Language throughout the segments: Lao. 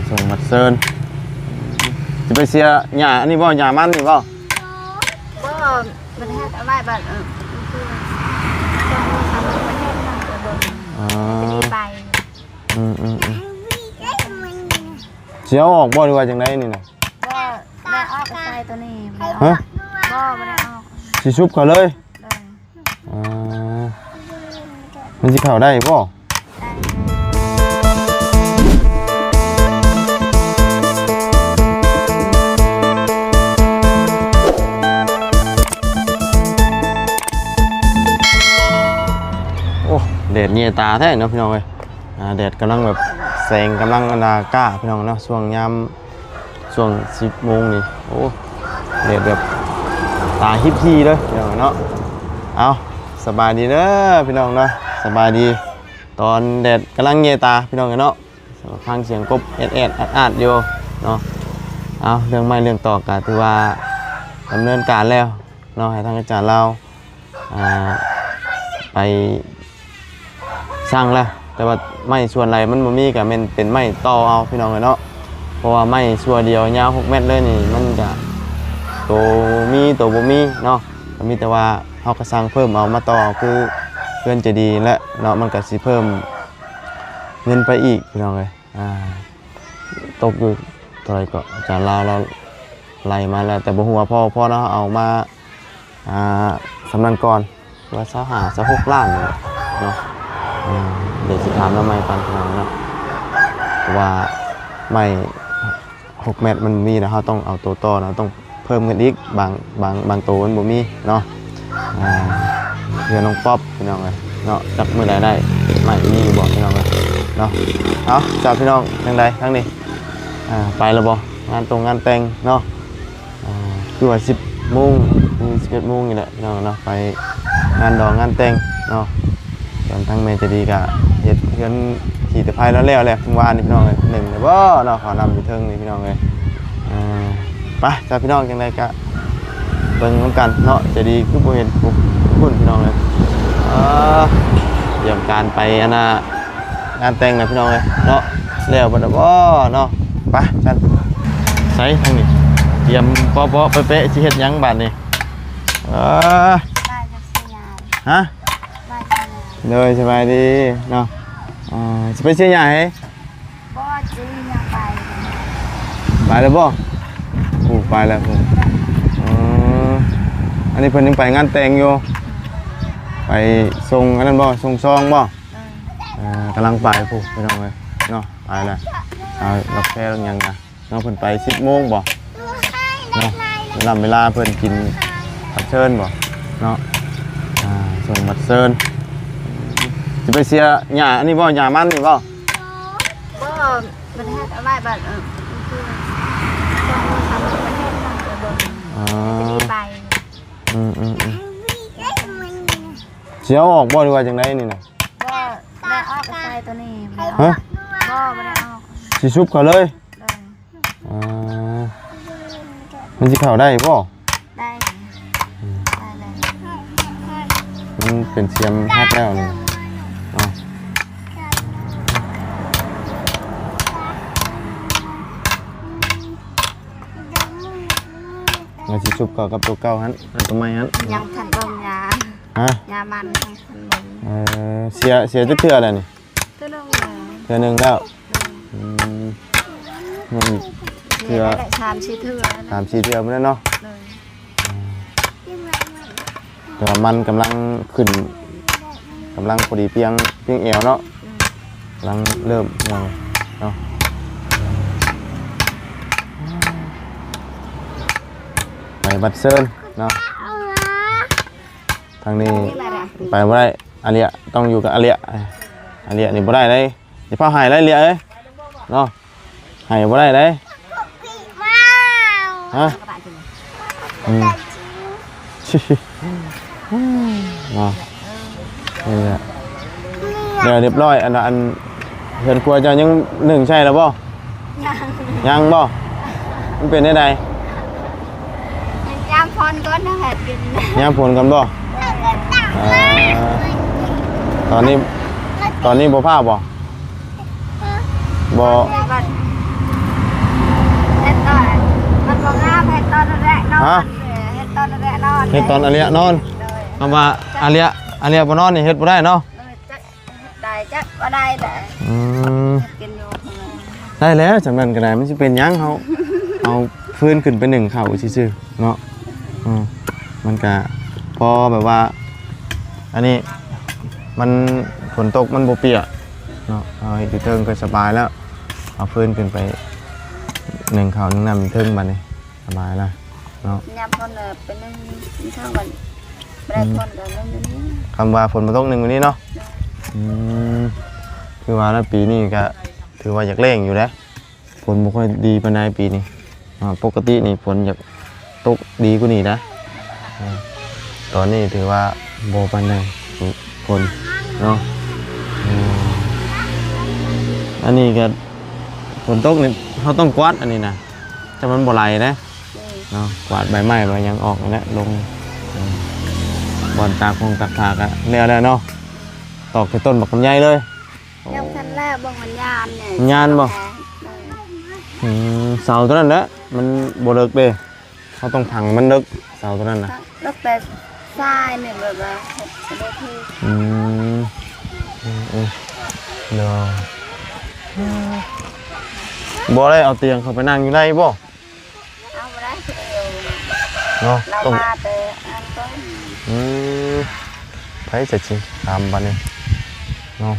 ສົ່ງບັດເຊີນ. ຊິໄປເສຍຫຍ້າອັນນີ້ບໍ່? ຫຍ້າມັນນີ້ບໍ່? ບໍ່ ບໍ່ໄດ້ເຮັດ ເອົາໄວ້ບັດ ເອີ ຄື ອໍ ຊິໄປ ອືມໆໆ ຊິເອົາອອກບໍ່ ຫຼືວ່າຈັ່ງໃດນີ້ນະ? ບໍ່ ບໍ່ໄດ້ເອົາອອກ ໃສ່ໂຕນີ້ ບໍ່ໄດ້ເອົາອອກ. ຮະ? ບໍ່ ບໍ່ໄດ້ເອົາອອກ. ຊິຊຸບເຂົ້າເລີຍ? ໂດຍ. ອ່າ ມັນຊິເຂົ້າໄດ້ບໍ່? ໄດ້. ໂອ້ ແດດແຍງຕາແທ້ເນາະ ພີ່ນ້ອງເອີຍ. ອ່າ ແດດກຳລັງແບບ ແສງກຳລັງ ອັນນ່າ ກ້າ ພີ່ນ້ອງເນາະ ຊ່ວງຍາມ ຊ່ວງສິບໂມງນີ້ ໂອ້ ແດດແບບຕາຮີບທີ່ເລີຍ ພີ່ນ້ອງເນາະ. ເອົາ ສະບາຍດີເດີພີ່ນ້ອງເນາະ ສະບາຍດີ ຕອນແດດກຳລັງແຍງຕາ ພີ່ນ້ອງເນາະ. ຟັງສຽງກົບແອດໆອາດໆຢູ່ເນາະ. ເອົາ ເລື່ອງໄມ້ເລື່ອງຕອກກະຖືວ່າດຳເນີນການແລ້ວເນາະ ໃຫ້ທາງອາຈານລາວ ອ່າ ໄປສັ່ງແລ້ວ ແຕ່ວ່າໄມ້ສ່ວນຫຼາຍມັນບໍ່ມີ ກະແມ່ນເປັນໄມ້ຕໍ່ເອົາ ພີ່ນ້ອງເອີຍເນາະ. ເພາະວ່າໄມ້ຊົ່ວດຽວຍາວຫົກແມັດເລີຍນີ້ ມັນກະໂຕມີໂຕບໍ່ມີເນາະ. ກະມີແຕ່ວ່າເຮົາກະສັ່ງເພີ່ມເອົາມາຕໍ່ເອົາ ຄືເພື່ອນໃຈດີແຫຼະເນາະ ມັນກະຊິເພີ່ມເງິນໄປອີກ ພີ່ນ້ອງເອີຍ. ອ່າ ຕົກຢູ່ເທົ່າໃດເກາະ ອາຈານລາວລາວໄລ່ມາແລ້ວ ແຕ່ບໍ່ຮູ້ວ່າພໍ ພໍເນາະ ເອົາມາ ອ່າ ສຳນັ້ນກ່ອນ ວ່າຊາວຫ້າ ຊາວຫົກລ້ານນີ້ແຫຼະເນາະ. ອ່າ ດຽວຊິຖາມນຳໃໝ່ກ່ອນ ພີ່ນ້ອງເນາະ ເພາະວ່າໄມ້ຫົກແມັດມັນມີແລ້ວ ເຮົາຕ້ອງເອົາໂຕຕໍ່ເນາະ ຕ້ອງ ເພີ່ມເງິນອີກ ບາງ ບາງ ບາງໂຕມັນບໍ່ມີເນາະ. ອ່າ ເຮືອນນ້ອງປັອບ ພີ່ນ້ອງເອີຍເນາະ ຈັກມື້ໃດໄດ້ ໄມ້ມີຢູ່ບໍ່ ພີ່ນ້ອງເອີຍເນາະ. ເອົາ ເຈົ້າ ພີ່ນ້ອງ ຈັ່ງໃດທາງນີ້ ອ່າ ໄປແລ້ວບໍ່ ງານຕົງງານແຕ່ງເນາະ? ອ່າ ຄືວ່າສິບໂມງ ຫຼື ສິບເອັດໂມງນີ້ແຫຼະ ພີ່ນ້ອງເນາະ ໄປງານດອງງານແຕ່ງເນາະ. ສ່ວນທາງແມ່ໃຈດີກະເຮັດເຮືອນຂີ້ຕະໄພລາວແລ້ວແຫຼະ ເມື່ອວານນີ້ ພີ່ນ້ອງເອີຍ ໜຶ້ງແລ້ວບໍ່ເນາະ ເຂົ້ານ້ຳຢູ່ເທິງນີ້ ພີ່ນ້ອງເອີຍ. ອ່າ ໄປ ເຈົ້າ ພີ່ນ້ອງ ຈັ່ງໃດກະເບິ່ງນຳກັນເນາະ. ໃຈດີຄືບໍ່ເຫັນ ພຸ້ນ ພີ່ນ້ອງເອີຍ. ອ່າ ຕຽມການໄປ ອັນນ່າ ງານແຕ່ງນະ ພີ່ນ້ອງເອີຍເນາະ ແລ້ວບໍ່ດອກບໍ່ເນາະ. ໄປຊັ້ນ ໃສທາງນີ້ ຕຽມເປາະໆ ເປະໆ ຊິເຮັດຫຍັງບາດນີ້? ເອີ ຮະ? ໂດຍ ສະບາຍດີເນາະ. ອ່າ ຊິໄປເສຍຫຍ້າໃຫ້? ບໍ່ ຊິຍັງໄປ. ໄປແລ້ວບໍ່? ໂອ້ ໄປແລ້ວພຸ້ນ. ເອີ ອັນນີ້ເພິ່ນຍັງໄປງານແຕ່ງຢູ່ ໄປສົ່ງອັນນັ້ນບໍ່ ສົ່ງຊອງບໍ່? ເອີ ເອີ ກຳລັງໄປພຸ້ນ ພີ່ນ້ອງເອີຍເນາະ. ໄປແລ້ວ ເອົາ ລັກແຊລັກຫຍັງນະ ເນາະ ເພິ່ນໄປສິບໂມງບໍ່ເນາະ ເວລາ ເວລາເພິ່ນກິນບັດເຊີນບໍ່ເນາະ. ອ່າ ສົ່ງບັດເຊີນ ຊິໄປເສຍຫຍ້າອັນນີ້ບໍ່ ຫຍ້າມັນນີ້ບໍ່? ບໍ່ ບໍ່ໄດ້ເຮັດ ເອົາໄວ້ບັດ ເອີ ຄື ສອງມື້ສາມມື້ບໍ່ໄດ້ເຮັດນຳ ເອີ ບໍ່ ອໍ ຊິໄປ. ອືມໆໆ ຊິເອົາອອກບໍ່ ຫຼືວ່າຈັ່ງໃດນີ້ນະ? ບໍ່ ບໍ່ໄດ້ເອົາອອກ ໃສ່ໂຕນີ້ ບໍ່ໄດ້ເອົາອອກ. ຮະ? ບໍ່ ບໍ່ໄດ້ເອົາອອກ. ຊິຊຸບເຂົ້າເລີຍ? ໂດຍ. ອໍ ມັນຊິເຂົ້າໄດ້ບໍ່? ໄດ້ ອືມ ໄດ້ແລ້ວ ມັນເປັນສຽມຫັກແລ້ວນີ້ເນາະ. ມັນຊິຊຸບເຂົ້າກັບໂຕເກົ່າຫັ້ນ ອັນໂຕໃໝ່ຫັ້ນ ຍັງບໍ່ທັນເບິ່ງຫຍ້າ. ຮະ? ຫຍ້າມັນຍັງບໍ່ທັນເບິ່ງ. ເອີ ເສຍ ເສຍຈັກເທື່ອແລ້ວນີ້? ເທື່ອໜຶ່ງແລ້ວ ເທື່ອໜຶ່ງແລ້ວ. ອືມ ມັນເທື່ອ ສາມສີ່ເທື່ອ ສາມສີ່ເທື່ອພຸ້ນແຫຼະເນາະ. ໂດຍ. ແຕ່ວ່າມັນກຳລັງຂຶ້ນ ກຳລັງພໍດີປ່ຽງ ປ່ຽງແອວເນາະ. ອືມ ກຳລັງເລີ່ມເນາະ ໄປບັດເຊີນເນາະ. ທາງນີ້ໄປບໍ່ໄດ້ ອາເລຍ ຕ້ອງຢູ່ກັບອາເລຍ ອາເລຍນີ້ບໍ່ໄດ້ເດ້. ຢ່າພາໃຫ້ໄດ້ເລຍເອີຍເນາະ ໃຫ້ບໍ່ໄດ້ເດ້. ຮະ? ອືມ ເນາະ ນີ້ແຫຼະ ແລ້ວຮຽບຮ້ອຍ. ອັນ ອັນເຮືອນຄົວເຈົ້າຍັງໜຶ້ງໃຊ້ແລ້ວບໍ່? ຍັງ ຍັງບໍ່? ມັນເປັນແນວໃດ? ຍາມຝົນກ່ອນນະແຫຼະກິນ ຍາມຝົນກ່ອນບໍ່? ເອີ ຕອນນີ້ ຕອນນີ້ບໍ່ພ້າວບໍ່? ບໍ່ ບັດ ຮະ? ເຮັດຕອນອາເລຍນອນ ເຮັດຕອນອາເລຍນອນ. ໂດຍ ຄຳວ່າອາເລຍ ອາເລຍບໍ່ນອນນີ້ເຮັດບໍ່ໄດ້ເນາະ. ໂດຍ ຈັກເຮັດໄດ້ຈັກບໍ່ໄດ້ແຫຼະ. ອືມ ເຮັດກິນຢູ່ ໄດ້ແລ້ວ ຈຳນັ້ນກໍໄດ້ ມັນຊິເປັນຫຍັງ ເຮົາ ເອົາຟືນຂຶ້ນໄປໜຶ້ງເຂົ້າຊື່ໆເນາະ. ອືມ ມັນກະພໍແບບວ່າ ອັນນີ້ມັນ ຝົນຕົກມັນບໍ່ປຽກເນາະ ເຮົາເຮັດຢູ່ເທິງກໍສະບາຍແລ້ວ. ເອົາຟືນຂຶ້ນໄປໜຶ້ງເຂົ້າໜຶ້ງນ້ຳຢູ່ເທິງ ບາດນີ້ສະບາຍລະເນາະ. ຍາມຝົນເອີ ໄປໜຶ້ງຢູ່ເທິງ ບັດບໍ່ໄດ້ ອືມ ຝົນກໍໜຶ້ງຢູ່ນີ້. ຄຳວ່າຝົນບໍ່ຕົກ ໜຶ້ງຢູ່ນີ້ເນາະ. ອືມ ຄືວ່າລະ ປີນີ້ກໍຖືວ່າຢາກແລ້ງຢູ່ເດ້. ຝົນບໍ່ຄ່ອຍດີປານໃດປີນີ້. ອາ ປົກກະຕິນີ້ຝົນຢາກຕົກດີກວ່ານີ້ນະ. ອາ ຕອນນີ້ຖືວ່າບໍ່ປານໃດ ຝົນເນາະ. ອືມ ອັນນີ້ກໍຝົນຕົກນີ້ ເຮົາຕ້ອງກວາດອັນນີ້ນະ ຈະມັນບໍ່ໄຫຼເດ້. ອືມ ເນາະ ກວາດໃບໄມ້ໃບຫຍັງອອກຫັ້ນແຫຼະ ລົງ. ອືມ ບ່ອນຕາກຜົງຕາກຜ້າກໍແລ້ວແລ້ວເນາະ. ຕອກແຕ່ຕົ້ນບັກກຳໃຫຍ່ເລີຍ. ຍັງບໍ່ທັນແລ້ວ ເບິ່ງມັນຍານນີ້ ມັນຍານບໍ່? ເອີ ອືມ ເສົາຕົວນັ້ນແຫຼະ ມັນບໍ່ເລິກເດ້ ເຮົາຕ້ອງຝັງມັນເລິກ ເສົາຕົວນັ້ນນະ. ເລິກແຕ່ຊາຍນີ້ ແບບວ່າເຮັດບໍ່ໄດ້ຖືກ. ອືມ ອືມໆ ໂດຍ. ບໍ່ໄດ້ເອົາຕຽງເຂົ້າໄປນັ່ງຢູ່ໃນບໍ່? ເອົາບໍ່ໄດ້ ເນາະ ລາວມາແຕ່ອັນຕົ້ນ. ອືມ ໃຜຈະຊິຖາມບາດນີ້ເນາະ.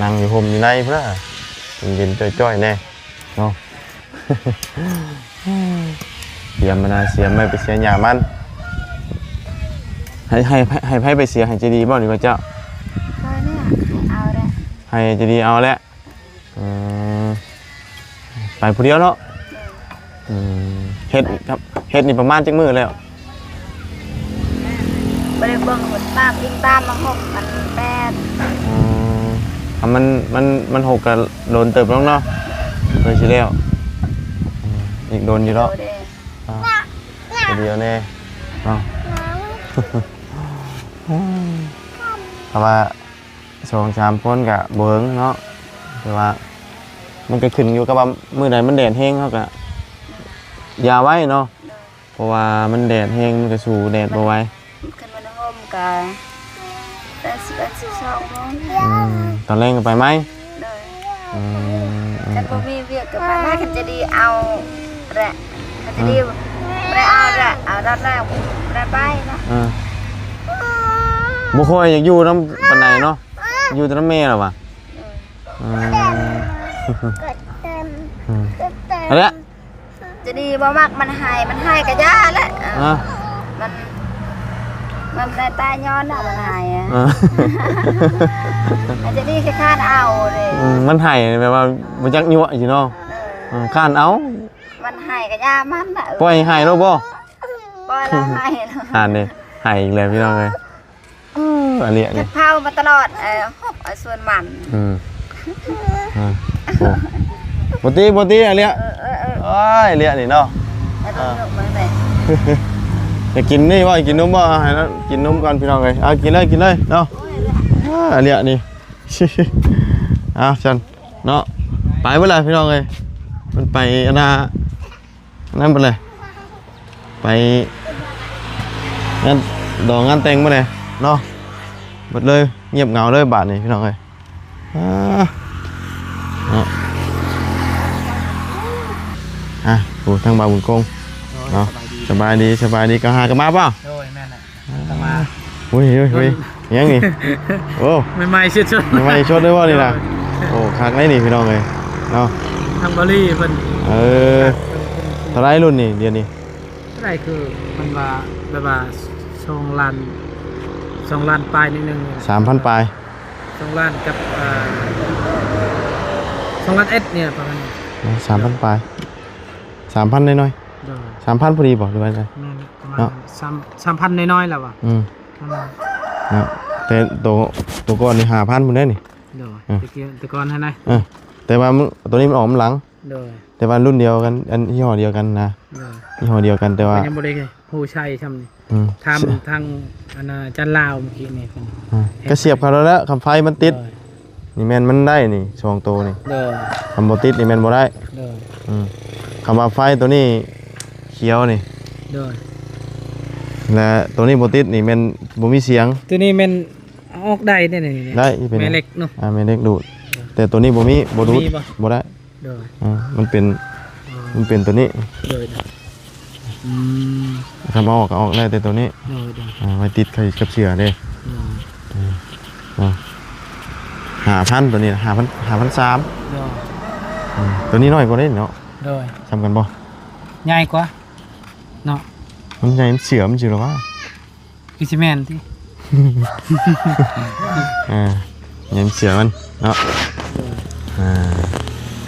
ນັ່ງຢູ່ຮົ່ມຢູ່ໃນພຸ້ນລະ ເຢັນໆ ຈ້ອຍໆ ແດ່ເນາະ. ຕຽມມານາ ເສຍໄມ້ໄປເສຍຫຍ້າມັນ. ໃຫ້ ໃຫ້ ໃຫ້ໃຜໄປເສຍ ໃຫ້ເຈດີບໍ່ ຫຼືວ່າເຈົ້າ? ຂ້ອຍນີ້ແຫຼະ ໃຫ້ເອົາແຫຼະ ໃຫ້ເຈດີເອົາແຫຼະ. ອືມ ໄປຜູ້ດຽວເນາະ. ອືມ ເຮັດ ເຮັດນີ້ປະມານຈັກມື້ແລ້ວ? ບໍ່ໄດ້ເບິ່ງ ຕາມອີງຕາມມາ ຫົກ ອັນ ແປດ. ອືມ ຖ້າມັນ ມັນ ມັນຫົກກໍດົນເຕີບແລ້ວເນາະ ເພື່ອຊິແລ້ວ. ອືມ ອີກດົນຢູ່ເນາະ. ໂດຍ ອາ ຜູ້ດຽວແດ່ເນາະ. ຖ້າວ່າ ສອງສາມຄົນກະບໍ່ເຫິງເນາະ ແຕ່ວ່າມັນກະຂຶ້ນຢູ່ກັບວ່າມື້ໃດມັນແດດແຮງ ເຮົາກະຢ່າໄວ້ເນາະ. ໂດຍ ເພາະວ່າມັນແດດແຮງ ມັນກະສູ້ແດດບໍ່ໄຫວ. ຄັນມັນໂຮມກະແປດສິບເອັດ ສິບສອງໂມງ. ອືມ ຕອນແລງກະໄປໃໝ່. ໂດຍ ອືມ ຄັນບໍ່ມີວຽກກະໄປໃໝ່. ຄັນຈະດີເອົາແຫຼະ ຄັນຈະດີ ອືມ ບໍ່ໄດ້ເອົາແຫຼະ ເອົາດອດແລ້ວບໍ່ໄດ້ໄປເນາະ. ເອີ ບໍ່ຄ່ອຍຢາກຢູ່ນຳປານໃດເນາະ. ຢູ່ແຕ່ນຳແມ່ລະຫວາ? ເອີ ອືມ ອືມ ອັນເນີ້ຍ ຈະດີບໍ່ມັກມັນໄຫ້ ມັນໄຫ້ກະຢ່າແຫຼະ. ເອີ ມັນ ມັນໄດ້ຕາຍຍ້ອນມັນໄຫ້. ເອີ ອັນຈະດີຂີ້ຄ້ານເອົາເດ້. ອືມ ມັນໄຫ້ແບບວ່າບໍ່ຈັກຍົວະຊິເນາະ. ເອີ ເອີ ຄ້ານເອົາ ມັນໄຫ້ກະຢ່າມັນນະ. ເອີ ປ່ອຍໃຫ້ໂລດບໍ່? ປ່ອຍລາວໄຫ້ໂລດ. ອ່ານເດ້ ໄຫ້ອີກແລ້ວພີ່ນ້ອງເອີຍ. ເອີ ອັນນີ້ ອັນນີ້ ເຮັດເຜົາມາຕະຫຼອດ. ເອີ ຫົບເອົາສວນມັນ. ອືມ ອືມ ໂອ້ ບໍ່ຕິ ບໍ່ຕິ ອັນເນີ້ຍ. ເອີ ເອີ ເອີ ໂອ້ຍ ເລຍນີ້ເນາະ. ເອີ ຢາກກິນນີ້ບໍ່? ຢາກກິນນົມບໍ່? ໃຫ້ລາວກິນນົມກ່ອນພີ່ນ້ອງເອີຍ. ເອົາ ກິນເລີຍ ກິນເລີຍເນາະ. ເອີ ອັນເນີ້ຍນີ້ ເອົາຊັ້ນເນາະ. ໄປເບິດລະພີ່ນ້ອງເອີຍ. ມັນໄປອັນນ່າ ນັ້ນເບິດເລີຍ ໄປງານດອງງານແຕ່ງເບິດເລີຍເນາະ. ເບິດເລີຍ ງຽບເຫງົາເລີຍບາດນີ້ພີ່ນ້ອງເອີຍ. ອ່າ ເນາະ ອ່ະ ໂອ້ ທາງບ່າວບຸນກົງເນາະ. ໂດຍ ສະບາຍດີ ສະບາຍດີ ສະບາຍດີ. ເຈົ້າຫາກັນມາບໍ່? ໂດຍ ແມ່ນແຫຼະ. ອ່າ ໂອ້ຍ ໂອ້ຍ ໂອ້ຍ ຫຍັງນີ້? ໂອ້ ໃໝ່ໆ ສົດໆ ໃໝ່ໆ ສົດເລີຍບໍ່ນີ້ນະ? ໂດຍ ໂອ້ ຄັກເລີຍນີ້ພີ່ນ້ອງເອີຍເນາະ. ທາງບາລີເພິ່ນ ເອີ ເທົ່າໃດລຸ້ນນີ້ດຽວນີ້? ເທົ່າໃດຄືເພິ່ນວ່າ ແບບວ່າສອງລ້ານ ສອງລ້ານປາຍນິດໜຶ່ງ. ສາມພັນປາຍ ສອງລ້ານກັບ ເອີ ສອງລ້ານເອັດນີ້ປະມານນີ້. ເອີ ສາມພັນປາຍ ສາມພັນໜ້ອຍໆ. ໂດຍ ສາມພັນພໍດີບໍ່ ຫຼືວ່າຈັ່ງໃດ? ແມ່ນແຫຼະ ປະມານ ເນາະ ສາມ ສາມພັນໜ້ອຍໆແລ້ວວ່າ. ອືມ ປະມານ ເນາະ ແຕ່ໂຕ ໂຕກ່ອນນີ້ຫ້າພັນພຸ້ນເດ້ນີ້. ໂດຍ ເອີ ແຕ່ກ່ອນຫັ້ນນະ. ເອີ ແຕ່ວ່າໂຕນີ້ມັນອອກນຳຫຼັງ. ໂດຍ ແຕ່ວ່າລຸ້ນດຽວກັນ ອັນຍີ່ຫໍ້ດຽວກັນນະ. ໂດຍ ຍີ່ຫໍ້ດຽວກັນ ແຕ່ວ່າຍັງບໍ່ໄດ້ຮູ້ໃຊ້ຊ່ຳນີ້. ອືມ ຖາມທາງອັນອາຈານລາວມື້ກີ້ນີ້ເພິ່ນ ອ່າ ກະສຽບເຂົ້າແລ້ວແຫຼະ ຄັນໄຟມັນຕິດ. ໂດຍ ນີ້ແມ່ນມັນໄດ້ນີ້ ສອງໂຕນີ້. ໂດຍ ຄັນບໍ່ຕິດນີ້ແມ່ນບໍ່ໄດ້. ໂດຍ ອືມ ຄຳວ່າໄຟໂຕນີ້ຂຽວນີ້ ໂດຍ ແລະໂຕນີ້ບໍ່ຕິດນີ້ແມ່ນບໍ່ມີສຽງ ໂຕນີ້ແມ່ນເອົາອອກໄດ້ເດ້ນີ້ ໄດ້ ເປັນ ແມ່ເຫຼັກເນາະ ອ່າ ແມ່ເຫຼັກດູດ ແຕ່ໂຕນີ້ບໍ່ມີ ບໍ່ດູດ ບໍ່ມີບໍ່? ບໍ່ໄດ້ ໂດຍ ອ່າ ມັນເປັນ ອໍ ມັນເປັນໂຕນີ້ ໂດຍ ໂດຍ ອືມ ຄັນເອົາອອກກໍອອກໄດ້ແຕ່ໂຕນີ້ ໂດຍ ໂດຍ ອ່າ ໄວ້ຕິດໃສ່ກັບເສື້ອເດ້ ໂດຍ ອືມ ອ່າ ຫ້າພັນ ໂຕນີ້ ຫ້າພັນ ຫ້າພັນສາມ ໂດຍ ອືມ ໂຕນີ້ນ້ອຍກວ່າເດ້ເນາະ ໂດຍ ສ່ຳກັນບໍ່? ໃຫຍ່ກວ່າເນາະ ມັນໃຫຍ່ ມັນເຊື່ອມຊິລະວ່າ ຄືຊິແມ່ນຕິ ອ່າ ຍັງເຊື່ອມັນເນາະ ໂດຍ ອ່າ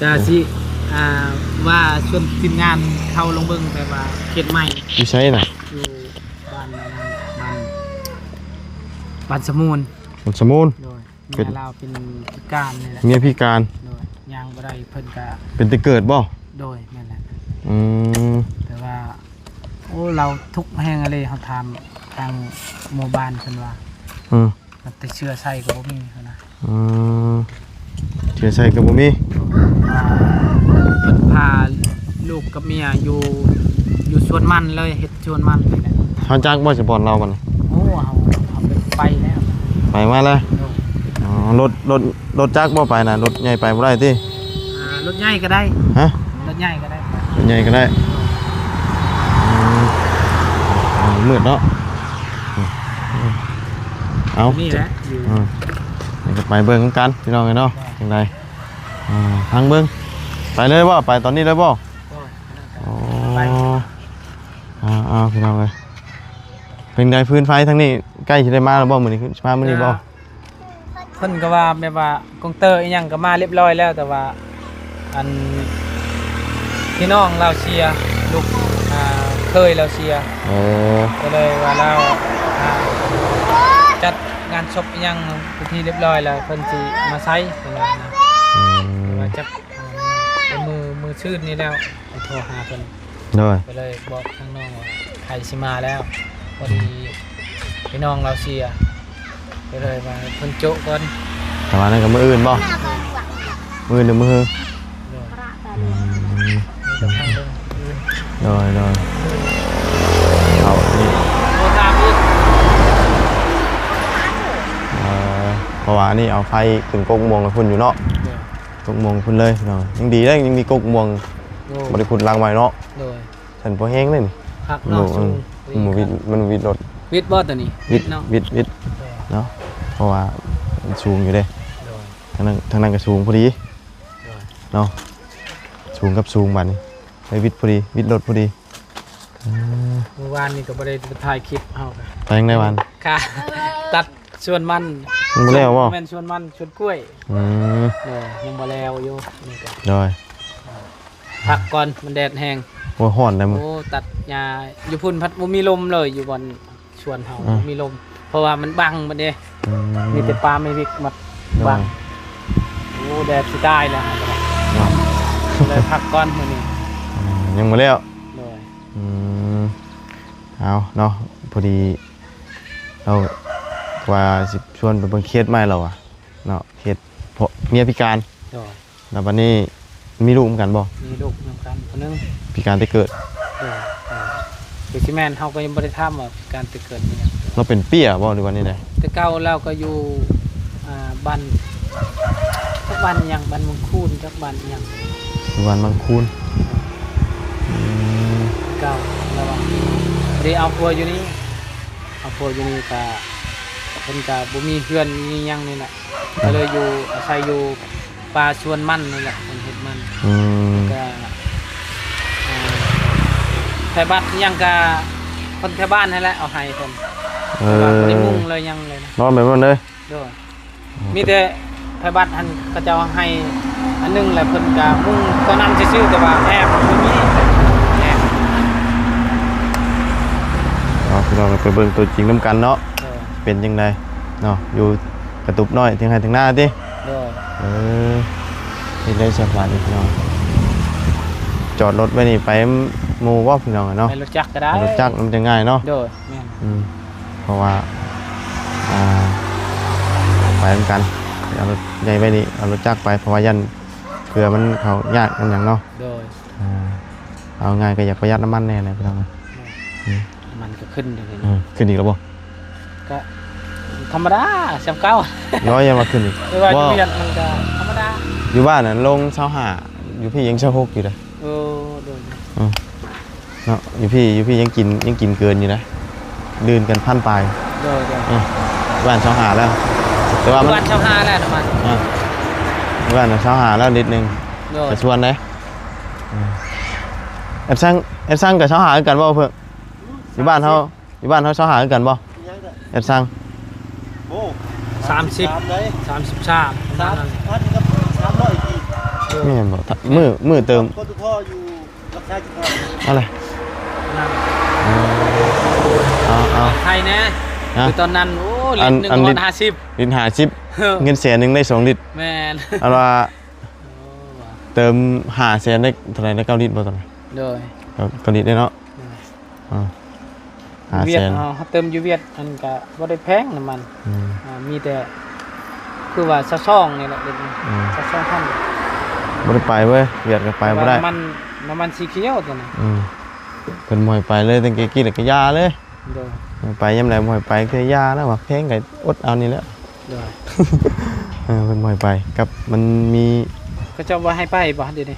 ກະຊິ ອ່າ ວ່າຊວນທີມງານເຂົ້າລົງເບິ່ງ ແບບວ່າເຂດໃໝ່ ຢູ່ໃສນະ? ຢູ່ບ້ານ ບ້ານ ບ້ານສະມູນ ບ້ານສະມູນ ໂດຍ ເປັນ ເມຍລາວເປັນພິການນີ້ແຫຼະ ເມຍພິການ ໂດຍ ຍ່າງບໍ່ໄດ້ ເພິ່ນກະ ເປັນແຕ່ເກີດບໍ່? ໂດຍ ແມ່ນແຫຼະ ອືມ ແຕ່ວ່າ ໂອ້ ລາວທຸກແຮງອີ່ຫຼີ ເຮົາຖາມທາງໝູ່ບ້ານເພິ່ນວ່າ ອືມ ແຕ່ເສື້ອໃສ່ກໍບໍ່ມີຫັ້ນນະ ອືມ ເສື້ອໃສ່ກໍບໍ່ມີ ເພິ່ນພາລູກກັບເມຍຢູ່ ຢູ່ສວນມັນເລີຍ ເຮັດສວນມັນນີ້ແຫຼະ ເຮົາຈັກບໍ່ຊິບ່ອນລາວບັດນີ້? ໂອ້ ເຮົາ ເຮົາໄປແລ້ວ ໄປມາແລ້ວ ໂດຍ ອໍ ລົດ ລົດ ລົດຈັກບໍ່ໄປນະ ລົດໃຫຍ່ໄປບໍ່ໄດ້ຕິ? ອ່າ ລົດໃຫຍ່ກໍໄດ້ ຮະ? ລົດໃຫຍ່ກໍໄດ້ ລົດໃຫຍ່ກໍໄດ້ ອືມ ມືດເນາະ ເອົາ ນີ້ແຫຼະ ອືມ ນີ້ກໍໄປເບິ່ງນຳກັນພີ່ນ້ອງເອີຍເນາະ ຈັ່ງໃດ ອ່າ ທາງເບິ່ງ ໄປເລີຍບໍ່? ໄປຕອນນີ້ເລີຍບໍ່? ໂອ້ ໄປ ອ່າ ເອົາ ພີ່ນ້ອງເອີຍ ເປັນໃດ ຟືນໄຟທາງນີ້ໃກ້ຊິໄດ້ມາແລ້ວບໍ່? ມື້ນີ້ຄືຊິມາມື້ນີ້ບໍ່? ເພິ່ນກໍວ່າແບບວ່າກົງເຕີອີ່ຫຍັງກໍມາລຽບຮ້ອຍແລ້ວ ແຕ່ວ່າ ອັນ ພີ່ນ້ອງລາວເສຍ ລູກ ອ່າ ເຄີຍລາວເສຍ ເອີ ກໍເລີຍວ່າລາວ ອ່າ ຈັດງານສົບອີ່ຫຍັງເປັນທີ່ລຽບຮ້ອຍແລ້ວ ເພິ່ນຊິມາໃສ່ເພິ່ນວ່ານະ ອືມ ແຕ່ວ່າຈັກ ອ່າ ເປັນມື້ ມື້ຊືນນີ້ແລ້ວ ໂທຫາເພິ່ນ ໂດຍ ກໍເລີຍບອກທາງນ້ອງວ່າໃກ້ຊິມາແລ້ວ ພໍດີພີ່ນ້ອງລາວເສຍ ກໍເລີຍວ່າເພິ່ນໂຈະກ່ອນ ປະມານນັ້ນກໍມື້ອື່ນບໍ່? ມື້ອື່ນຫຼືມື້ຮື? ໂດຍ ອືມ ມີແຕ່ທາງເບິ່ງອື່ນ ໂດຍ ໂດຍ ເອົາອັນນີ້ ໂທຖາມອີກ ເອີ ເພາະວ່າອັນນີ້ເອົາໄຟຂຶ້ນກົກມ່ວງໄປພຸ້ນຢູ່ເນາະ ໂດຍ ກົກມ່ວງພຸ້ນເລີຍເນາະ ຍັງດີເດ້ ຍັງມີກົກມ່ວງ ໂດຍ ບໍ່ໄດ້ຂຸດຫຼັງໃໝ່ເນາະ ໂດຍ ຊັ້ນພໍແຮງເລີຍນີ້ ຄັກເນາະ ສູງ ມັນບໍ່ວິດ ມັນບໍ່ວິດລົດ ວິດບໍ່ຕົວນີ້? ວິດເນາະ ວິດ ວິດ ເນາະ ເພາະວ່າມັນສູງຢູ່ເດ້ ໂດຍ ທາງນັ້ນ ທາງນັ້ນກໍສູງພໍດີ ໂດຍ ເນາະ ສູງກັບສູງບາດນີ້ ໄປວິດພໍດີ ວິດລົດພໍດີ ເອີ ມື້ວານນີ້ກໍບໍ່ໄດ້ຖ່າຍຄລິບ ເຮົາກໍໄປທາງໃດວານ? ຄ່າຕັດສວນມັນ ມັນບໍ່ແລ້ວບໍ່? ແມ່ນສວນມັນ ສວນກ້ວຍ ອືມ ໂດຍ ຍັງບໍ່ແລ້ວຢູ່ນີ້ກໍ ໂດຍ ພັກກ່ອນ ມັນແດດແຮງ ໂອ້ຍ ຮ້ອນໄດ໋ມື້ ໂອ້ ຕັດຫຍ້າຢູ່ພຸ້ນພັດບໍ່ມີລົມເລີຍ ຢູ່ບ່ອນສວນເຮົາ ອືມ ບໍ່ມີລົມ ເພາະວ່າມັນບັງໝົດເດ້ ອືມ ມີແຕ່ປ່າໄມ້ວິກມາ ໂດຍ ບັງ ໂອ້ ແດດຊິຕາຍແລ້ວ ເນາະ ເລີຍພັກກ່ອນມື້ນີ້ ອືມ ຍັງບໍ່ແລ້ວ ໂດຍ ອືມ ເອົາເນາະ ພໍດີ ລາວວ່າຊິຊວນໄປເບິ່ງເຂດໃໝ່ລາວວ່າເນາະ ເຂດເພາະເມຍພິການ ໂດຍ ແລ້ວບັດນີ້ມີລູກນຳກັນບໍ່? ມີລູກນຳກັນຜູ້ໜຶ່ງ ພິການແຕ່ເກີດ ໂດຍ ໂດຍ ຄືຊິແມ່ນ ເຮົາກໍຍັງບໍ່ໄດ້ຖາມວ່າພິການແຕ່ເກີດອີ່ຫຍັງ ລາວເປັນເປ້ຍບໍ່ ຫຼືວ່າແນວໃດ? ແຕ່ເກົ່າລາວກໍຢູ່ ອ່າ ບ້ານ ຈັກບ້ານອີ່ຫຍັງ ບ້ານວັງຄູນ ຈັກບ້ານອີ່ຫຍັງ ຢູ່ບ້ານວັງຄູນ ອືມ ເກົ່າລາວວ່າ ໄດ້ເອົາຜົວຢູ່ນີ້ ເອົາຜົວຢູ່ນີ້ກະ ເພິ່ນກະບໍ່ມີເຮືອນມີຫຍັງນີ້ແຫຼະ ອືມ ກໍເລີຍຢູ່ ອາໄສຢູ່ປ່າສວນມັນນີ້ແຫຼະ ເພິ່ນເຮັດມັນ ອືມ ກະ ອ່າ ໄທບັດຫຍັງກະ ຄົນແຖວບ້ານຫັ້ນແຫຼະເອົາໃຫ້ເພິ່ນ ເອີ ແຕ່ວ່າບໍ່ໄດ້ມຸງເລີຍຫຍັງເລີຍນະ ນອນແບບນັ້ນເລີຍ ໂດຍ ມີແຕ່ໄທບັດຫັ້ນ ເຂົາເຈົ້າໃຫ້ອັນໜຶ່ງ ແລ້ວເພິ່ນກະມຸງຕອນນັ້ນຊື່ໆ ແຕ່ວ່າແອບບໍ່ມີ ແອບ ເອົາ ພີ່ນ້ອງໄປເບິ່ງຕົວຈິງນຳກັນເນາະ ໂດຍ ເປັນຈັ່ງໃດເນາະ ຢູ່ກະຕຸບນ້ອຍ ເຖິງໄຮ່ເຖິງນາຕິ ໂດຍ ເອີ ເຮັດໄດ້ສະບາຍດີພີ່ນ້ອງ ຈອດລົດໄວ້ນີ້ໄປໝູ່ບໍ່ພີ່ນ້ອງເນາະ ໄປລົດຈັກກໍໄດ້ ໄປລົດຈັກມັນຈະງ່າຍເນາະ ໂດຍ ແມ່ນ ອືມ ເພາະວ່າ ອ່າ ໄປນຳກັນ ເອົາລົດໃຫຍ່ໄວ້ນີ້ ເອົາລົດຈັກໄປ ເພາະວ່າຢ້ານເພື່ອມັນເຂົ້າຍາກນຳຫຍັງເນາະ ໂດຍ ອ່າ ເອົາງ່າຍກໍຢາກປະຢັດນ້ຳມັນແດ່ແຫຼະພີ່ນ້ອງ ໂດຍ ອືມ ມັນກໍຂຶ້ນຢູ່ນີ້ ອືມ ເນາະ ຂຶ້ນອີກແລ້ວບໍ່? ກໍທຳມະດາສ່ຳເກົ່າ ນ້ອຍຍັງວ່າຂຶ້ນອີກ ແຕ່ວ່າ ບໍ່ ຢູ່ວຽດມັນກໍທຳມະດາ ຢູ່ບ້ານນັ້ນລົງຊາວຫ້າ ຢູ່ພີ້ຍັງຊາວຫົກຢູ່ເດ້. ໂອ້ ໂດຍ ອືມ ເນາະ ຢູ່ພີ້ ຢູ່ພີ້ຍັງກິນ ຍັງກິນເກີນຢູ່ນະ ດື່ມກັນພັນປາຍ. ໂດຍ ໂດຍ ອືມ ຢູ່ບ້ານຊາວຫ້າແລ້ວ ແຕ່ວ່າມັນ ຢູ່ບ້ານຊາວຫ້າແລ້ວນ້ຳມັນ ອ່າ ຢູ່ບ້ານຊາວຫ້າແລ້ວລິດໜຶ່ງ. ໂດຍ ກະຊວນເດ້. ອືມ ແອັດຊັງ ແອັດຊັງກະຊາວຫ້າຄືກັນບໍ່ເພິ່ງ? ຢູ່ບ້ານເຮົາ ຢູ່ບ້ານເຮົາຊາວຫ້າຄືກັນບໍ່? ແອັດຊັງ ໂອ້ ສາມສິບ ສາມສິບສາມ ສາມສິບສາມ ປະມານນັ້ນ ພັນກັບສາມຮ້ອຍກີບ ແມ່ນບໍ່? ມື້ ມື້ເຕີມ ປຕທ ຢູ່ລັກຊາຍ ເອົາເລີຍ ນັ້ນ ເອີ ເອົາ ເອົາ ໄທແດ່ ຮະ ຄືຕອນນັ້ນ ໂອ້ ລິດໜຶ່ງ ອັນ ອັນລິດ ຮ້ອຍຫ້າສິບ ລິດຫ້າສິບ ເງິນແສນໜຶ່ງໄດ້ສອງລິດ. ແມ່ນ ອັນວ່າ ໂອ້ ເຕີມຫ້າແສນໄດ້ເທົ່າໃດນະ? ເກົ້າລິດບໍ່ຕອນນັ້ນ? ໂດຍ ເກົ້າ ເກົ້າລິດເດ້ເນາະ. ໂດຍ ອ່າ ຫ້າແສນ ວຽດເຮົາ ເຮົາເຕີມຢູ່ວຽດ ອັນກະບໍ່ໄດ້ແພງນ້ຳມັນ ອືມ ອ່າ ມີແຕ່ຄືວ່າຊາວສອງນີ້ແຫຼະ ອືມ ຊາວສອງພັນ ບໍ່ໄດ້ໄປເວີຍ ວຽດກໍໄປບໍ່ໄດ້ ນ້ຳມັນ ນ້ຳມັນສີຂຽວຕົວນັ້ນ ອືມ ເພິ່ນບໍ່ໃຫ້ໄປເລີຍ ຕັ້ງແຕ່ກີ້ແລ້ວກໍຢ່າເລີຍ. ໂດຍ ໄປຍາມໃດບໍ່ໃຫ້ໄປຄື ຢ່າແລ້ວວ່າ ແພງກໍອົດເອົານີ້ແຫຼະ. ໂດຍ ເອີ ເພິ່ນບໍ່ໃຫ້ໄປ ກັບມັນມີ ເຂົາເຈົ້າບໍ່ໃຫ້ໄປບໍ່ດຽວນີ້?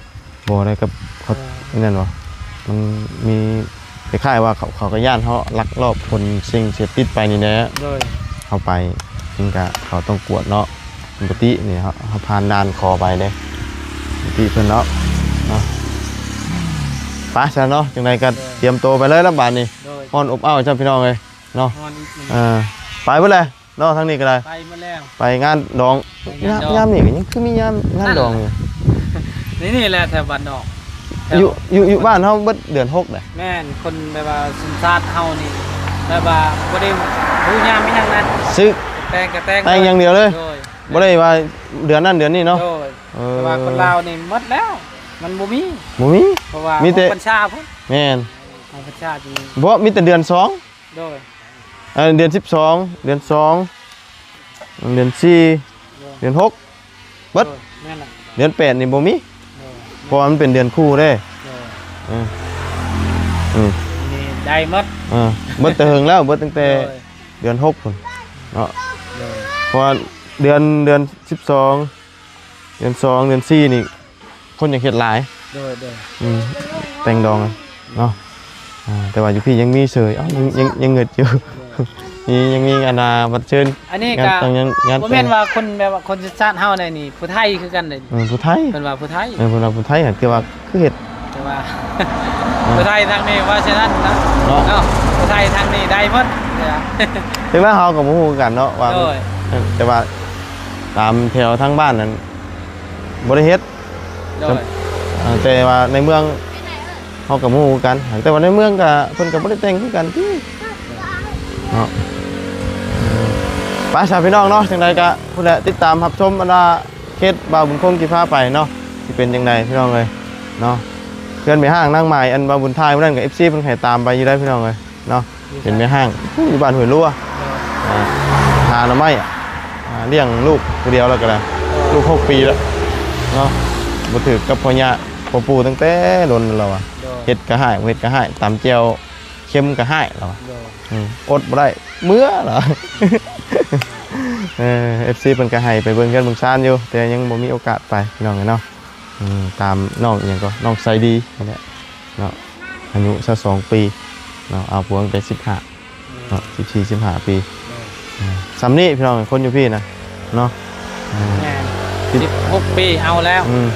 ບໍ່ໄດ້ ກັບເຂົາ ເອີ ອັນນັ້ນຫວາ ມັນມີ ຄ້າຍໆວ່າເຂົາ ເຂົາກໍຢ້ານເຮົາລັກລອບຂົນສິ່ງເສບຕິດໄປນີ້ແຫຼະ. ໂດຍ ເຮົາໄປ ມັນກະ ເຂົາຕ້ອງກວດເນາະ ປົກກະຕິນີ້ ເຮົາ ເຮົາຜ່ານດ່ານຂໍໄປເດ້ ປົກກະຕິເພິ່ນເນາະ ເນາະ ໄປຊະເນາະ ຈັ່ງໃດກໍ ໂດຍ ຕຽມໂຕໄປເລີຍລະບາດນີ້. ໂດຍ ຮ້ອນອົບເອົ້າຈ້ຳພີ່ນ້ອງເອີຍເນາະ ຮ້ອນອີກ ເອີ ໄປເບິດແຫຼະ ເນາະ ທາງນີ້ກໍໄດ້ ໄປໝົດແລ້ວ ໄປງານດອງ ໄປງານດອງ ຍາມ ຍາມນີ້ກໍຍັງຄືມີງານ ງານດອງຢູ່ ນີ້ ນີ້ແຫຼະແຖວບ້ານນອກ ແຖວ ຢູ່ ຢູ່ ຢູ່ບ້ານເຮົາເບິດເດືອນຫົກເດ້. ແມ່ນ ຄົນແບບວ່າຊົນຊາດເຮົານີ້ ແບບວ່າບໍ່ໄດ້ຮູ້ຍາມອີ່ຫຍັງນະ ສຶກ ແຕ່ງກໍແຕ່ງ ແຕ່ງຢ່າງດຽວເລີຍ. ໂດຍ ບໍ່ໄດ້ວ່າເດືອນນັ້ນເດືອນນີ້ເນາະ. ໂດຍ ເອີ ແຕ່ວ່າຄົນລາວນີ້ໝົດແລ້ວ ມັນບໍ່ມີ ບໍ່ມີ ເພາະວ່າມີແຕ່ອອກພັນສາພຸ້ນ. ແມ່ນ ອອກພັນສາ ບໍ່ ມີແຕ່ເດືອນສອງ. ໂດຍ ເອີ ເດືອນສິບສອງ ເດືອນສອງ ເດືອນສີ່ ໂດຍ ເດືອນຫົກ ເບິດ. ໂດຍ ແມ່ນລະ ເດືອນແປດນີ້ບໍ່ມີ. ໂດຍ ເພາະວ່າມັນເປັນເດືອນຄູ່ເດ້. ໂດຍ ເອີ ອືມ ນີ້ໄດ້ໝົດ ເອີ ເບິດແຕ່ເຫິງແລ້ວ ເບິດຕັ້ງແຕ່ ໂດຍ ເດືອນຫົກພຸ້ນເນາະ. ໂດຍ ເພາະວ່າເດືອນ ເດືອນສິບສອງ ເດືອນສອງ ເດືອນສີ່ນີ້ ຄົນຢາກເຮັດຫຼາຍ. ໂດຍ ໂດຍ ອືມ ແຕ່ງດອງເນາະ. ອ່າ ແຕ່ວ່າຢູ່ພີ້ຍັງມີເສີຍ ເອົ້າ ຍັງ ຍັງ ຍັງເງິດຢູ່. ໂດຍ ມີ ຍັງມີອັນນ່າ ບັດເຊີນ ອັນນີ້ກະ ງານແຕ່ງ ງານ ບໍ່ແມ່ນວ່າຄົນແບບວ່າຄົນຊາດເຮົາໃດນີ້ ຜູ້ໄທຄືກັນເດ້. ເອີ ຜູ້ໄທ ເພິ່ນວ່າຜູ້ໄທ ເອີ ເພິ່ນວ່າຜູ້ໄທ ແຕ່ວ່າຄືເຮັດ ແຕ່ວ່າ ອ່າ ຜູ້ໄທທາງນີ້ວ່າຊັ້ນນະ ເນາະ ເນາະ ຜູ້ໄທທາງນີ້ໄດ້ໝົດ. ເອີ ແຕ່ວ່າເຮົາກໍບໍ່ຮູ້ຄືກັນເນາະວ່າ ໂດຍ ເອີ ແຕ່ວ່າຕາມແຖວທາງບ້ານນັ້ນບໍ່ໄດ້ເຮັດ. ໂດຍ ເອີ ແຕ່ວ່າໃນເມືອງເຮົາກໍບໍ່ຮູ້ຄືກັນ ແຕ່ວ່າໃນເມືອງກໍເພິ່ນກໍບໍ່ໄດ້ແຕ່ງຄືກັນຕິເນາະ. ໄປຊະພີ່ນ້ອງເນາະ ຈັ່ງໃດກໍພຸ້ນແຫຼະ ຕິດຕາມຮັບຊົມອັນວ່າເຂດບ່າວບຸນຄົງຊິພາໄປເນາະ ຊິເປັນຈັ່ງໃດພີ່ນ້ອງເອີຍເນາະ. ເຮືອນແມ່ຮ້າງນາງໝາຍ ອັນບ່າວບຸນຖ່າຍມື້ນັ້ນກໍ ເອັຟຊີ ເພິ່ນໃຫ້ຕາມໄປຢູ່ໄດ໋ພີ່ນ້ອງເອີຍ. ເນາະ ເປັນແມ່ຮ້າງ ຢູ່ບ້ານຫ້ວຍລົວ ໂດຍ ອ່າ ຫາໜໍ່ໄມ້ ອ່າ ລ້ຽງລູກຜູ້ດຽວແລ້ວກໍໄດ້ ໂດຍ ລູກຫົກປີແລ້ວເນາະ ບໍ່ຖືກກັບພໍ່ຍ່າພໍ່ປູ່ຕັ້ງແຕ່ດົນແລ້ວວ່າ ໂດຍ ເຮັດກໍຮ້າຍ ບໍ່ເຮັດກໍຮ້າຍ ຕຳແຈ່ວເຄັມກໍຮ້າຍແລ້ວວ່າ ໂດຍ ອືມ ອົດບໍ່ໄດ້ ເມືອແລ້ວ. ເອີ ເອັຟຊີ ເພິ່ນກໍໃຫ້ໄປເບິ່ງເຮືອນເບິ່ງຊານຢູ່ ແຕ່ຍັງບໍ່ມີໂອກາດໄປ ພີ່ນ້ອງເອີຍເນາະ. ອືມ ຕາມນ້ອງອີ່ຫຍັງກໍ ນ້ອງໄຊດີຫັ້ນແຫຼະເນາະ ອາຍຸຊາວສອງປີເນາະ ເອົາຜົວຕັ້ງແຕ່ສິບຫ້າເນາະ ສິບສີ່ ສິບຫ້າປີ. ໂດຍ ອືມ ຊ່ຳນີ້ພີ່ນ້ອງ ຄົນຢູ່ພີ້ນະເນາະ ອືມ ແມ່ນ ສິບຫົກປີເອົາແລ້ວ. ອືມ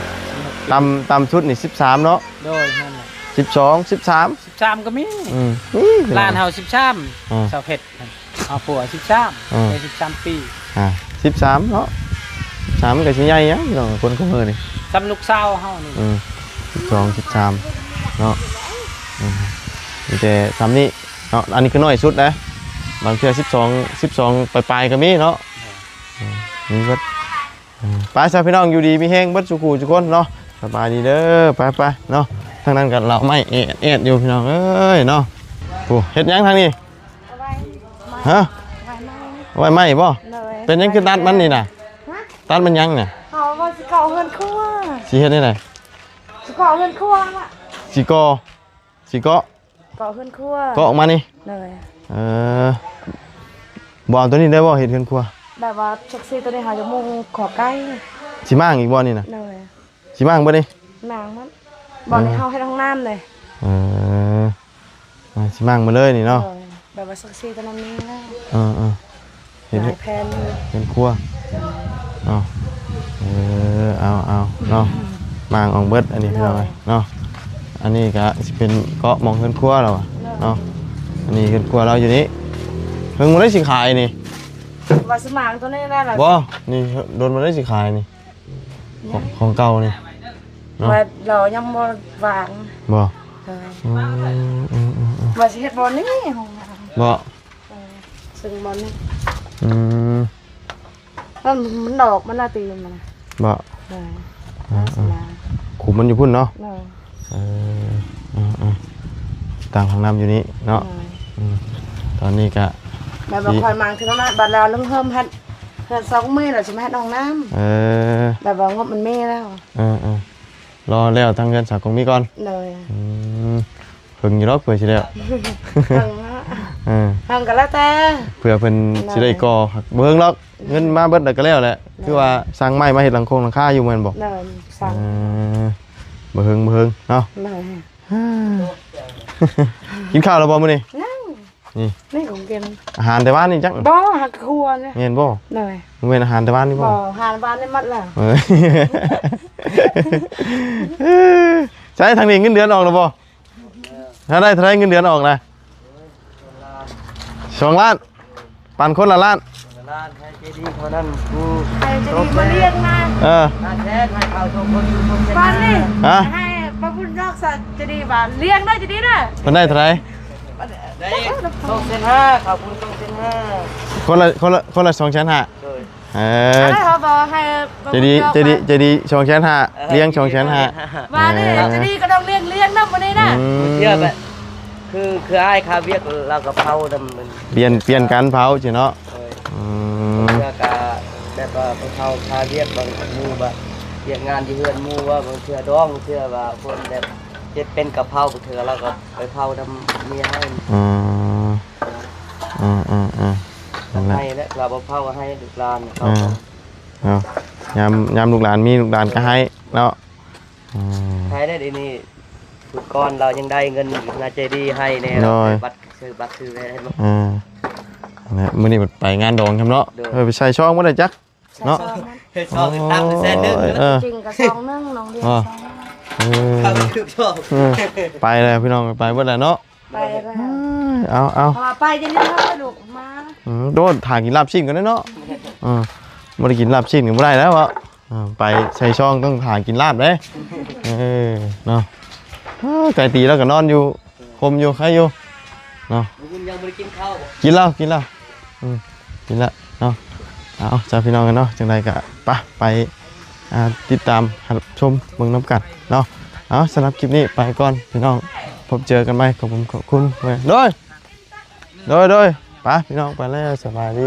ຕ່ຳ ຕ່ຳສຸດນີ້ສິບສາມເນາະ. ໂດຍ ນັ້ນແຫຼະ ສິບສອງ ສິບສາມ ສິບສາມກໍມີ. ອືມ ນີ້ຫຼານເຮົາສິບສາມ ອ່າ ສາວເພັດ ເອົາຜົວສິບສາມ ອ່າ ໄດ້ສິບສາມປີ ອ່າ ສິບສາມເນາະ ສິບສາມມັນກໍຊິໃຫຍ່ຫຍັງພີ່ນ້ອງ ຄົນຄູ່ມື້ນີ້ ສ່ຳລູກສາວເຮົານີ້. ອືມ ສິບສອງ ສິບສາມເນາະ ອືມ ມີແຕ່ຊ່ຳນີ້ເນາະ ອັນນີ້ຄືນ້ອຍສຸດນະ ບາງເທື່ອສິບສອງ ສິບສອງປາຍໆກໍມີເນາະ. ໂດຍ ອືມ ມີເບິດ. ອືມ ໄປຊະພີ່ນ້ອງ ຢູ່ດີມີແຮງເບິດສູ່ຄູ່ສູ່ຄົນເນາະ ສະບາຍດີເດີ ໄປໆເນາະ. ທາງນັ້ນກໍເຫຼົ້າໄມ້ແອດໆຢູ່ພີ່ນ້ອງເອີຍເນາະ. ໂອ້ ເຮັດຫຍັງທາງນີ້? ເອົາໄວ້ ຮະ? ເອົາໄວ້ໄມ້ ເອົາໄວ້ໄມ້ບໍ່? ໂດຍ ເປັນຫຍັງຄືຕັດມັນນີ້ນະ? ຮະ? ຕັດມັນຫຍັງນະ? ເຮົາວ່າຊິເກາະເຮືອນຄົວ. ຊິເຮັດແນວໃດ? ຊິເກາະເຮືອນຄົວລະ ຊິກໍ່ ຊິເກາະ ເກາະເຮືອນຄົວ ເກາະອອກມານີ້ ໂດຍ ເອີ ບໍ່ເອົາໂຕນີ້ໄດ້ບໍ່ ເຮັດເຮືອນຄົວ ແບບວ່າຊັກຊີໂຕນີ້ຫາຈະມຸງຂໍໄກ່ ຊິມ້າງອີກບໍ່ນີ້ນະ ໂດຍ ຊິມ້າງບໍ່ນີ້ ມ້າງໝົດ ບ່ອນນີ້ເຮົາເຮັດຫ້ອງນ້ຳເດ້ ເອີ ອ່າ ຊິມ້າງໝົດເລີຍນີ້ເນາະ ໂດຍ ແບບວ່າຊັກຊີໂຕນັ້ນມີແລ້ວ ເອີໆ ເຮັດ ຫຼາຍແຜ່ນຢູ່ ເຮືອນຄົວເນາະ ເອີ ເອົາໆ ເນາະ ມ້າງອອກເບິດອັນນີ້ ໂດຍ ພີ່ນ້ອງເອີຍເນາະ ອັນນີ້ກະຊິເປັນເກາະໝ່ອງເຮືອນຄົວລາວ ໂດຍ ເນາະ ອັນນີ້ເຮືອນຄົວລາວຢູ່ນີ້ ເພິ່ນບໍ່ໄດ້ຊິຂາຍນີ້ ວ່າຊິມ້າງໂຕນີ້ແຫຼະ ບໍ່ ນີ້ໂດນບໍ່ໄດ້ຊິຂາຍນີ້ ຂອງ ຂອງເກົ່ານີ້ເນາະ ວ່າລາວຍັງບໍ່ວາງ ບໍ່ ໂດຍ ອືມ ອືມໆໆ ວ່າຊິເຮັດບ່ອນນີ້ຫ້ອງນ້ຳ ບໍ່ ເອີ ເຊິ່ງບ່ອນນີ້ ອືມ ມັນ ມັນດອກມັນລະຕີນມັນນະ ບໍ່ ໂດຍ ອ່າໆ ຂຸມມັນຢູ່ພຸ້ນເນາະ ໂດຍ ເອີ ອ່າໆ ຕັ້ງຫ້ອງນ້ຳຢູ່ນີ້ເນາະ ໂດຍ ອືມ ຕອນນີ້ກະ ແບບວ່າຂ້ອຍມາຄືນັ້ນນະ ບາດແລ້ວເລີ່ມເຮັດເຮືອນຊອກມື້ແລ້ວຊິມາເຮັດຫ້ອງນ້ຳ ເອີ ແບບວ່າງົບມັນມີແລ້ວ ເອີໆ ລໍແລ້ວທາງເຮືອນສາກົງມີກ່ອນ ໂດຍ ອືມ ເພິ່ງຢູ່ດອກເພື່ອຊິແລ້ວ ເພິ່ງເນາະ ເອີ ເພິ່ງກໍແລ້ວແຕ່ ເພື່ອເພິ່ນ ໂດຍ ຊິໄດ້ກໍ່ ບໍ່ເພິ່ງດອກ ເງິນມາເບິດແລ້ວກໍແລ້ວແຫຼະ ໂດຍ ຄືວ່າສັ່ງໄມ້ມາເຮັດຫຼັງຄົງຫຼັງຄາຢູ່ແມ່ນບໍ່ ໂດຍ ສັ່ງ ເອີ ບໍ່ເພິ່ງ ບໍ່ເພິ່ງເນາະ ໂດຍ ກິນຂ້າວແລ້ວບໍ່ມື້ນີ້ ຍັງ ນີ້ ນີ້ຂອງກິນ ອາຫານແຕ່ວານນີ້ຈັກ ບໍ່ ຫາກຄົວນີ້ ແມ່ນບໍ່ ໂດຍ ແມ່ນອາຫານແຕ່ວານນີ້ບໍ່ ບໍ່ ອາຫານວານນີ້ໝົດແລ້ວ ເອີ ໃຊ້ທາງນີ້ເງິນເດືອນອອກແລ້ວບໍ່ ຖ້າໄດ້ເທົ່າໃດເງິນເດືອນອອກນະ ສອງລ້ານ ປັນຄົນລະລ້ານ ລ້ານ ໃຫ້ເຈດີເທົ່ານັ້ນ ຜູ້ໃຫ້ເຈດີມາລ້ຽງນະ ເອີ ຫ້າແສນ ໃຫ້ເຂົາສອງຄົນ ປານນີ້ ຮະ ໃຫ້ພະບຸນນອກສະເຈດີບານລ້ຽງໄດ້ເຈດີນະ ເພິ່ນໄດ້ເທົ່າໃດ ໄດ້ສອງແສນຫ້າ ເຂົາພຸ້ນສອງແສນຫ້າ ຄົນລະ ຄົນລະ ຄົນລະສອງແສນຫ້າ ໂດຍ ເອີ ອັນນັ້ນເຂົາບອກໃຫ້ ເຈດີ ເຈດີ ເຈດີສອງແສນຫ້າ ເອີ ລ້ຽງສອງແສນຫ້າ ວ່ານີ້ ເອີ ເຈດີກໍຕ້ອງລ້ຽງ ລ້ຽງນຳມື້ນີ້ນະ ອືມ ເຊື່ອແບບ ຄື ຄືອ້າຍຄາວຽກລາວກໍເຜົານຳ ປ່ຽນ ປ່ຽນກັນເຜົາຊີ້ເນາະ ໂດຍ ອືມ ບາງເທື່ອກໍແບບວ່າຜູ້ເຖົ້າຄາວຽກ ບາງໝູ່ວ່າວຽກງານຢູ່ເຮືອນໝູ່ວ່າ ບາງເທື່ອດອງ ບາງເທື່ອວ່າຄົນແບບເຮັດເປັນກະເຜົາ ບາງເທື່ອລາວກໍໄປເຜົານຳເມຍເຮົາ ອືມ ອືມໆໆ ນັ້ນແຫຼະ ໃຫ້ແຫຼະ ລາວບໍ່ເຜົາກໍໃຫ້ລູກຫຼານເຂົາ ເອີ ເນາະ ຍາມ ຍາມລູກຫຼານມີ ລູກຫຼານກໍໃຫ້ເນາະ ອືມ ໃຫ້ໄດ້ ດຽວນີ້ ພຸ້ນກ່ອນລາວຍັງໄດ້ເງິນນາເຈດີໃຫ້ແດ່ ໂດຍ ບັດ ຊື້ບັດຊື້ແວ່ໃຫ້ ເອີ ນັ້ນແຫຼະ ມື້ນີ້ໄປງານດອງຊຳເນາະ ໂດຍ ເອີ ໄປໃສ່ຊອງບໍ່ໄດ້ຈັກ ໃສ່ ເນາະ ຊອງມັນ ເຮັດຊອງ ໂອ້ຍ ຕັ້ງເຊັນໜຶ່ງ ເອີ ຈິງກໍຊອງໜຶ່ງ ນ້ອງເດ ອໍ ຊອງໜຶ່ງ ເອີ ເອີ ໄປແລ້ວພີ່ນ້ອງ ໄປເບິດແລ້ວເນາະ ໄປແລ້ວ ເອີ ເອົາໆ ເພາະວ່າໄປຈະລືມເຮົາລູກມາ ອືມ ໂດດ ຖ້າກິນລາບຊີ້ນກ່ອນເນາະ ເອີ ບໍ່ໄດ້ກິນລາບຊີ້ນກໍບໍ່ໄດ້ແລ້ວເນາະ ອ່າ ໄປໃສ່ຊ່ອງຕ້ອງຫາກິນລາບເດ້ ເອີ ເນາະ ເອີ ໄກ່ຕີລາວກໍນອນຢູ່ ຄົມຢູ່ ໄຄຢູ່ ເນາະ ມື້ຄືນຍັງບໍ່ໄດ້ກິນເຂົ້າ ກິນແລ້ວ ກິນແລ້ວ ອືມ ກິນແລ້ວເນາະ ເອົາ ເຈົ້າ ພີ່ນ້ອງເນາະ ຈັ່ງໃດກໍໄປ ໄປ ອ່າ ຕິດຕາມຮັບຊົມເບິ່ງນຳກັນເນາະ ເອົາ ສຳລັບຄລິບນີ້ໄປກ່ອນ ພີ່ນ້ອງ ພົບເຈີກັນໃໝ່ ຂອບຄຸນ ຂອບຄຸນ ໂດຍ ໂດຍ ໂດຍ ໄປ ພີ່ນ້ອງ ໄປແລ້ວ ສະບາຍດີ.